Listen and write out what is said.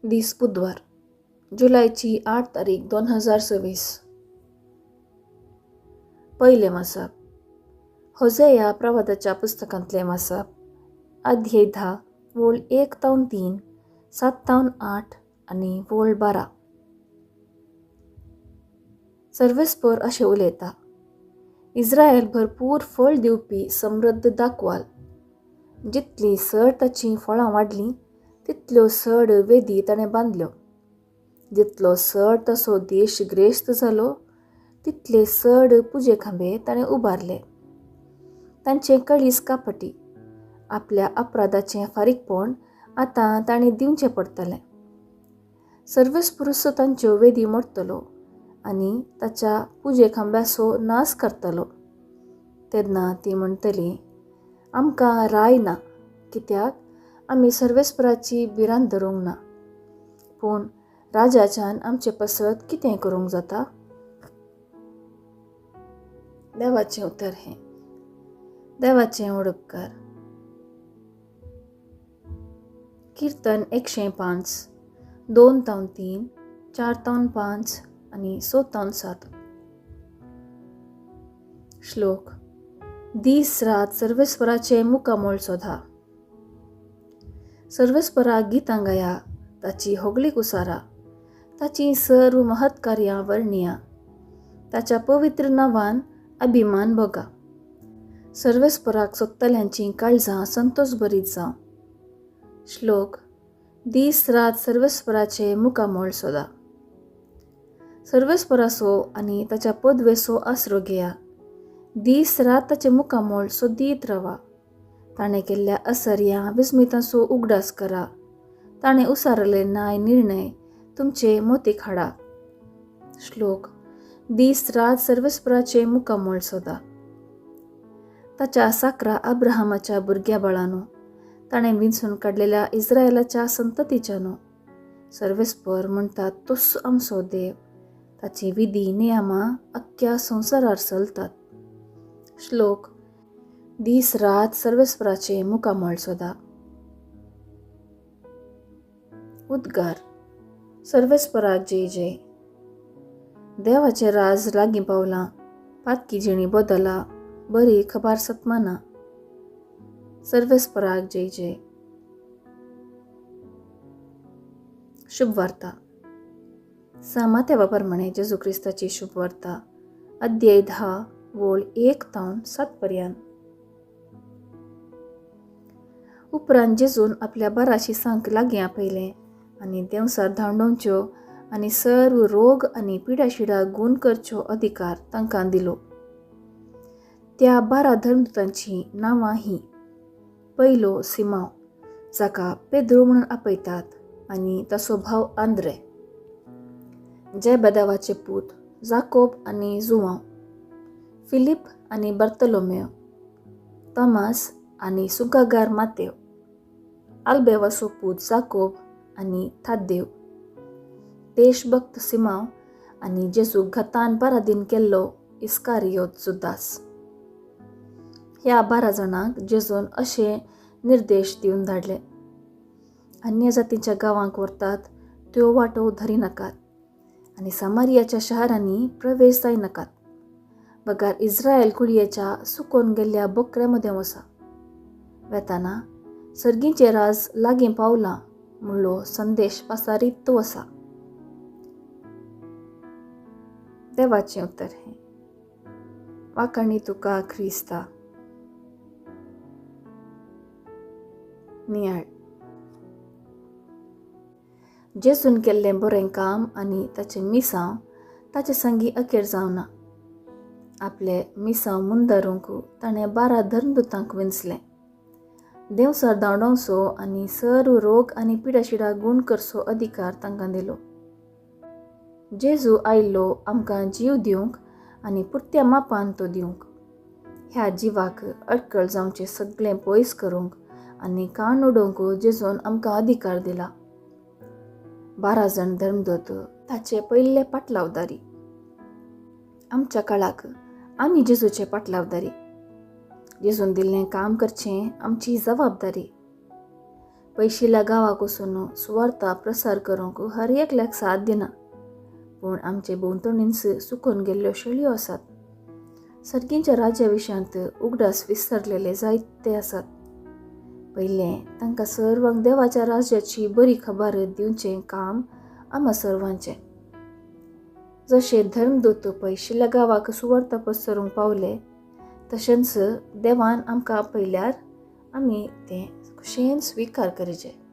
दीस बुधवार, जुलयची 8 तारीख 2026. पयलें वाचप होजेया प्रवादाच्या पुस्तकांतलें वाचप, अध्याय 10 वोळ 1 तावन 3, 7 तावन 8 आनी वोळ 12. सर्वेस्पर अशें उलयता, इस्रायल भरपूर फळ दिवपी समृद्ध दाखवाल. जितली चड ताचीं फळां वाडलीं तितल्यो चड वेदी ताणें बांदल्यो. जितलो चड तसो देश ग्रेस्त जालो तितले चड पुजे खांबे ताणें उबारले. तांचें कळीस कापटी, आपल्या अपराधाचें फारीकपण आतां ताणें दिवचें पडटलें. सर्वेस्पुरूस तांच्यो वेदी मोडटलो आनी ताच्या पुजे खांब्याचो नाश करतलो. तेन्ना ती म्हणटली, आमकां राय ना, कित्याक आमी सर्वेस्पराची भिरांत धरूंक ना. पूण राजाच्यान आमचे पसत कितें करूंक जाता? देवाचें उतर हें. देवाचें उडपकार. किर्तन 105, 2 तावन 3, 4 तावन 5 आनी 6 तावन 7. श्लोक. दीस रात सर्वेस्पराचें मुखामळ सोदा. सर्वेस्पराक गितां गाया, ताची होगळीक उसारा, ताची सर्व महत्कार्यां वर्णिया, ताच्या पवित्र नांवान अभिमान भोगा. सर्वेस्पराक सोदतल्यांचीं काळजां संतोष भरीत जावं. श्लोक. दीस रात सर्वेस्पराचें मुखामळ सोदा. सर्वेस्पराचो आनी ताच्या पदवेचो आसरो घेया. दीस रात ताचें मुखामळ सोदीत रावा. ताणें केल्ल्या असर्या विस्मितांचो उगडास करा. ताणें उसारले न्याय निर्णय तुमचे मोतीक हाडा. श्लोक. दीस रात सर्वेस्पराचें मुखामळ सोदा. ताच्या साकरा अब्राहमाच्या भुरग्या बाळांनो, ताणें विंचून काडलेल्या इस्रायलाच्या संततीच्यानो, सर्वेस्पर म्हणटात तोच आमचो देव. ताची विधी नियमां अख्ख्या संवसारार चलतात. श्लोक. दीस रात सर्वेस्पराचें मुखामळ सोदा. उद्गार. सर्वेस्पराक जय जय. देवाचें राज लागीं पावलां, पातकी जिणी बदला, बरी खबर सतमाना. सर्वेस्पराक जय जय. शुभवार्ता. सामात्या प्रमाणे जेजू क्रिस्ताची शुभवार्ता, अध्याय 10 वोळ 1 तावन 7 पर्यंत. उपरांत जेजून आपल्या 12 शिसांक लागीं आपयलें आनी देंवसार धांवडोवच्यो आनी सर्व रोग आनी पिडाशिडा गूण करच्यो अधिकार तांकां दिलो. त्या 12 धर्मदूतांचीं नांवां हीं. पयलो सिमांव, जाका पेद्रू म्हणून आपयतात आनी ताचो भाव आंद्रे, जेबेदावाचे पूत जाकोब आनी जुवांव, फिलीप आनी बर्तलोमेव, तोमास आनी सुंकागार मातेव, आल्बेवाचो पूत जाकोब आनी थाद्देव, देशभक्त सिमांव आनी जेजूक घातान परादीन केल्लो इस्कारियोत जुदास. ह्या 12 जाणांक जेजून अशे निर्देश दिवन धाडले, अन्य जातींच्या गांवांक व्हरतात त्यो वाटो धरिनाकात आनी सामारियाच्या शहरांनी प्रवेश जायनाकात, बगार इस्रायल कुळयेच्या सुकोन गेल्ल्या बोकऱ्या मदें वसा. वेताना सर्गींचें राज लागीं पावलां म्हणलो संदेश पासारीत वसा. देवाचें उतर हें. वाखाणी तुका क्रिस्ता. नियाळ. जेजून केल्लें बरें काम आनी ताचें मिसांव ताचे संगी अखेर जावना. आपले मिसांव मुंदारूंक ताणें 12 धर्मदूतांक विंचलें. देंवसार धांवडावचो आनी सर्व रोग आनी पिडाशिडा गूण करचो अधिकार तांकां दिलो. जेजू आयिल्लो आमकां जीव दिवंक आनी पुरत्या मापान तो दिवंक, ह्या जिवाक अडकळ जावचें सगळें पयस करूंक आनी काण उडोवंक जेजून आमकां अधिकार दिला. 12 जाण धर्मदूत ताचे पयले पाटलावदारी. आमच्या काळाक आमी जेजूचे पाटलावदारी. जेजून दिल्लें काम करचें आमची जबाबदारी. पयशिल्ल्या गांवाक वचून सुवार्ता प्रसार करूंक हर एकल्याक साथ दिना, पूण आमचे भोंवतणींच सुकून गेल्ल्यो शेळयो आसात. सर्गींच्या राज्या विशयांत उगडास विसरलेले जायते आसात. पयलें तांकां सर्वांक देवाच्या राज्याची बरी खबर दिवचें काम आमा सर्वांचें. जशें धर्मदूत पयशिल्ल्या गांवाक सुवार्ता पसरूंक पावले, तशेंच देवान आमकां आपयल्यार आमी तें खुशयेन स्विकार करचें.